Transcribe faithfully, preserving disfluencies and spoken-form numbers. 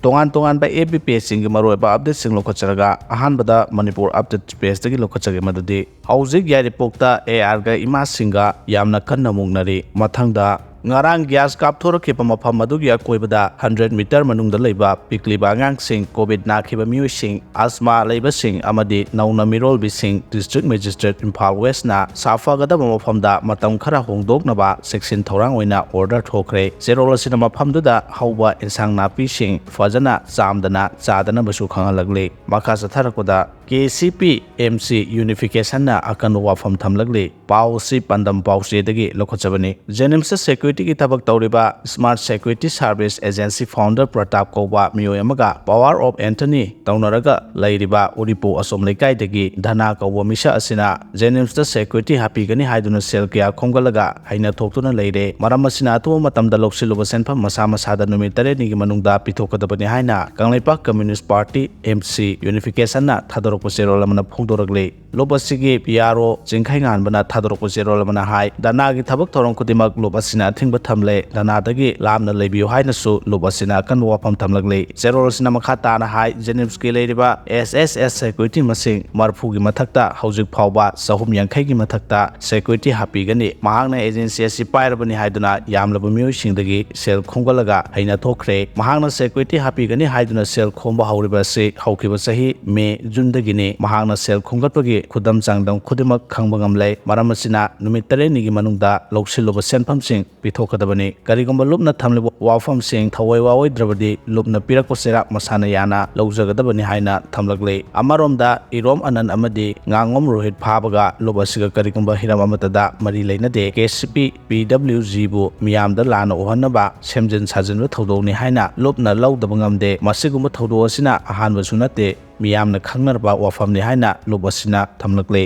ꯇꯣꯉꯥꯟ ꯇꯣꯉꯥꯟꯕ app B ꯄꯦꯖꯁꯤꯡꯒꯤ ꯃꯔꯨꯑꯣꯏꯕ ꯑꯞꯗꯦꯠꯁꯤꯡ ꯂꯧꯈꯠꯆꯔꯒ, ꯑꯍꯥꯟꯕꯗ ꯃꯅꯤꯄꯨꯔ ꯑꯞꯗꯦꯠ ꯄꯦꯖꯇꯒꯤ ꯂꯧꯈꯠꯆꯒꯦ꯫ ꯃꯗꯨꯗꯤ ꯍꯧꯖꯤꯛ ꯌꯥꯏꯔꯤꯄꯣꯛꯇ ꯑꯦ ꯑꯥꯔꯒ ꯏꯃꯥꯁꯤꯡꯒ ꯌꯥꯝꯅ ꯀꯟꯅ ꯃꯨꯛꯅꯔꯤ꯫ ꯃꯊꯪꯗ, ꯉꯔꯥꯡ ꯒ꯭ꯌꯥꯁ ꯀꯥꯞꯊꯣꯔꯛꯈꯤꯕ ꯃꯐꯝ ꯑꯗꯨꯒꯤ ꯑꯀꯣꯏꯕꯗ ꯍꯟꯗ꯭ꯔꯦꯠ ꯃꯤꯇꯔ ꯃꯅꯨꯡꯗ ꯂꯩꯕ ꯄꯤꯛꯂꯤꯕ ꯑꯉꯥꯡꯁꯤꯡ, ꯀꯣꯚꯤꯗ ꯅꯥꯈꯤꯕ ꯃꯤꯑꯣꯏꯁꯤꯡ, ꯑꯁꯃꯥ ꯂꯩꯕꯁꯤꯡ ꯑꯃꯗꯤ ꯅꯧꯅ ꯃꯤꯔꯣꯜꯕꯤꯁꯤꯡ ꯗꯤꯁꯇ꯭ꯔꯤꯛ ꯃꯦꯖꯤꯁꯇ꯭ꯔꯦꯠ ꯏꯝꯐꯥꯜ ꯋꯦꯁꯅ ꯁꯥꯐꯒꯗꯕ ꯃꯐꯝꯗ ꯃꯇꯝ ꯈꯔ ꯍꯣꯡꯗꯣꯛꯅꯕ ꯆꯦꯛꯁꯤꯟ ꯊꯧꯔꯥꯡ ꯑꯣꯏꯅ ꯑꯣꯔꯗꯔ ꯊꯣꯛꯈ꯭ꯔꯦ꯫ ꯆꯦꯔꯣꯜ ꯑꯁꯤꯅ ꯃꯐꯝꯗꯨꯗ ꯍꯧꯕ ꯏꯟꯁꯥꯡ ꯅꯥꯄꯤꯁꯤꯡ ꯐꯖꯅ ꯆꯥꯝꯗꯅ ꯆꯥꯗꯅꯕꯁꯨ ꯈꯪꯍꯜꯂꯛꯂꯤ꯫ ꯃꯈꯥ ꯆꯠꯊꯔꯛꯄꯗ, K C P M C ꯌꯨꯅꯤꯐꯤꯀꯦꯁꯟꯅ ꯑꯀꯟꯕ ꯋꯥꯐꯝ ꯊꯝꯂꯛꯂꯤ꯫ ꯄꯥꯎ ꯑꯁꯤ ꯄꯥꯟꯗꯝ ꯄꯥꯎꯆꯦꯗꯒꯤ ꯂꯧꯈꯠꯆꯕꯅꯤ꯫ ꯖꯦꯅꯤꯝꯁꯇ ꯁꯦꯀ꯭ꯌꯨꯔꯤꯇꯤꯒꯤ ꯊꯕꯛ ꯇꯧꯔꯤꯕ smart security service agency founder Pratap ꯀꯧꯕ ꯃꯤꯑꯣꯏ ꯑꯃꯒ ꯄꯋꯥꯔ ꯑꯣꯐ ꯑꯦꯟꯊꯅꯤ ꯇꯧꯅꯔꯒ ꯂꯩꯔꯤꯕ ꯎꯔꯤꯄꯣꯛ ꯑꯁꯣꯝ ꯂꯩꯀꯥꯏꯗꯒꯤ ꯙꯅꯥ ꯀꯧꯕ ꯃꯤꯁꯛ ꯑꯁꯤꯅ ꯖꯦꯅꯤꯝꯁꯇ ꯁꯦꯀ꯭ꯌꯨꯔꯤꯇꯤ ꯍꯥꯞꯄꯤꯒꯅꯤ ꯍꯥꯏꯗꯨꯅ ꯁꯦꯜ ꯀꯌꯥ ꯈꯣꯝꯒꯠꯂꯒ ꯍꯩꯅ ꯊꯣꯛꯇꯨꯅ ꯂꯩꯔꯦ꯫ ꯃꯔꯝ ꯑꯁꯤꯅ, ꯑꯊꯨꯕ ꯃꯇꯝꯗ ꯂꯧꯁꯤꯜꯂꯨꯕ ꯁꯦꯟꯐꯝ ꯃꯁꯥ ꯃꯁꯥꯗ ꯅꯨꯃꯤꯠ ꯇꯔꯦꯠꯅꯤꯒꯤ ꯃꯅꯨꯡꯗ ꯄꯤꯊꯣꯛꯀꯗꯕꯅꯤ ꯍꯥꯏꯅ Kangleipak communist party, M C, ꯌꯨꯅꯤꯐꯤꯀꯦꯁꯟꯅ ꯊꯥꯗꯣꯔꯛꯄ ꯆꯦꯔꯣꯜ ꯑꯃꯅ ꯐꯣꯡꯗꯣꯔꯛꯂꯤ꯫ ꯂꯨꯞ ꯑꯁꯤꯒꯤ ꯄꯤ ꯑꯥꯔ ꯑꯣ ꯆꯤꯡꯈꯩꯉꯥꯟꯕꯅ ꯊꯥꯗꯣꯔꯛꯄ ꯆꯦꯔꯣꯜ ꯑꯃꯅ ꯍꯥꯏ, ꯙꯔꯅꯥꯒꯤ ꯊꯕꯛ ꯊꯧꯔꯝ ꯈꯨꯗꯤꯡꯃꯛ ꯂꯨꯞ ꯑꯁꯤꯅ ꯑꯊꯤꯡꯕ ꯊꯝꯂꯦ, ꯙꯔꯅꯥꯗꯒꯤ ꯂꯥꯞꯅ ꯂꯩꯕꯤꯌꯨ ꯍꯥꯏꯅꯁꯨ ꯂꯨꯞ ꯑꯁꯤꯅ ꯑꯀꯟꯕ ꯋꯥꯐꯝ ꯊꯝꯂꯛꯂꯤ꯫ ꯆꯦꯔꯣꯜ ꯑꯁꯤꯅ ꯃꯈꯥ ꯇꯥꯅ ꯍꯥꯏ, ꯖꯦꯅꯤꯝꯁꯀꯤ ꯂꯩꯔꯤꯕ ꯑꯦꯁ ꯑꯦꯁ ꯑꯦꯁ ꯁꯦꯀ꯭ꯌꯨꯔꯤꯇꯤ ꯃꯁꯤꯡ ꯃꯔꯐꯨꯒꯤ ꯃꯊꯛꯇ ꯍꯧꯖꯤꯛ ꯐꯥꯎꯕ ꯆꯍꯨꯝ ꯌꯥꯡꯈꯩꯒꯤ ꯃꯊꯛꯇ ꯁꯦꯀ꯭ꯌꯨꯔꯤꯇꯤ ꯍꯥꯞꯄꯤꯒꯅꯤ꯫ ꯃꯍꯥꯛꯅ ꯑꯦꯖꯦꯟꯁꯤ ꯑꯁꯤ ꯄꯥꯏꯔꯕꯅꯤ ꯍꯥꯏꯗꯨꯅ ꯌꯥꯝꯂꯕ ꯃꯤꯑꯣꯏꯁꯤꯡꯗꯒꯤ ꯁꯦꯜ ꯈꯣꯝꯒꯠꯂꯒ ꯍꯩꯅ ꯊꯣꯛꯈ꯭ꯔꯦ꯫ ꯃꯍꯥꯛꯅ ꯁꯦꯀ꯭ꯌꯨꯔꯤꯇꯤ ꯍꯥꯞꯄꯤꯒꯅꯤ ꯍꯥꯏꯗꯨꯅ ꯁꯦꯜ ꯈꯣꯝꯕ ꯍꯧꯔꯤꯕ ꯑꯁꯤ ꯍꯧꯈꯤꯕ ꯆꯍꯤ ꯃꯦ, ꯖꯨꯟꯗꯒꯤꯅꯤ꯫ ꯃꯍꯥꯛꯅ ꯁꯦꯜ ꯈꯣꯝꯒꯠꯄꯒꯤ ꯈꯨꯗꯝ ꯆꯥꯡꯗꯝ ꯈꯨꯗꯤꯡꯃꯛ ꯈꯪꯕ ꯉꯝꯂꯦ꯫ ꯃꯔꯝ ꯑꯁꯤꯅ, ꯅꯨꯃꯤꯠ ꯇꯔꯦꯠꯅꯤꯒꯤ ꯃꯅꯨꯡꯗ ꯂꯧꯁꯤꯜꯂꯨꯕ ꯁꯦꯟꯐꯝꯁꯤꯡ ꯄꯤꯊꯣꯛꯀꯗꯕꯅꯤ꯫ ꯀꯔꯤꯒꯨꯝꯕ ꯂꯨꯞꯅ ꯊꯝꯂꯤꯕ ꯋꯥꯐꯝꯁꯤꯡ ꯊꯋꯥꯏ ꯋꯥꯑꯣꯏꯗ꯭ꯔꯕꯗꯤ ꯂꯨꯞꯅ ꯄꯤꯔꯛꯄ ꯆꯩꯔꯥꯛ ꯃꯁꯥꯅ ꯌꯥꯅ ꯂꯧꯖꯒꯗꯕꯅꯤ ꯍꯥꯏꯅ ꯊꯝꯂꯛꯂꯤ꯫ ꯑꯃꯔꯣꯝꯗ, ꯏꯔꯣꯝ ꯑꯅꯟ ꯑꯃꯗꯤ ꯉꯥꯉꯣꯝ ꯔꯣꯍꯤꯠ ꯐꯥꯕꯒ ꯂꯨꯞ ꯑꯁꯤꯒ ꯀꯔꯤꯒꯨꯝꯕ ꯍꯤꯔꯝ ꯑꯃꯠꯇꯗ ꯃꯔꯤ ꯂꯩꯅꯗꯦ꯫ ꯀꯦ ꯁꯤ ꯄꯤ, ꯄꯤ ꯗꯕ꯭ꯂꯤꯎ ꯖꯤꯕꯨ ꯃꯤꯌꯥꯝꯗ ꯂꯥꯟꯅ ꯎꯍꯟꯅꯕ ꯁꯦꯝꯖꯤꯟ ꯁꯥꯖꯤꯟꯕ ꯊꯧꯗꯣꯛꯅꯤ ꯍꯥꯏꯅ ꯂꯨꯞꯅ ꯂꯧꯗꯕ ꯉꯝꯗꯦ꯫ ꯃꯁꯤꯒꯨꯝꯕ ꯊꯧꯗꯣꯛ ꯑꯁꯤꯅ ꯑꯍꯥꯟꯕꯁꯨ ꯅꯠꯇꯦ, ꯃꯤꯌꯥꯝꯅ ꯈꯪꯅꯔꯕ ꯋꯥꯐꯝꯅꯤ ꯍꯥꯏꯅ ꯂꯨꯞ ꯑꯁꯤꯅ ꯊꯝꯂꯛꯂꯤ꯫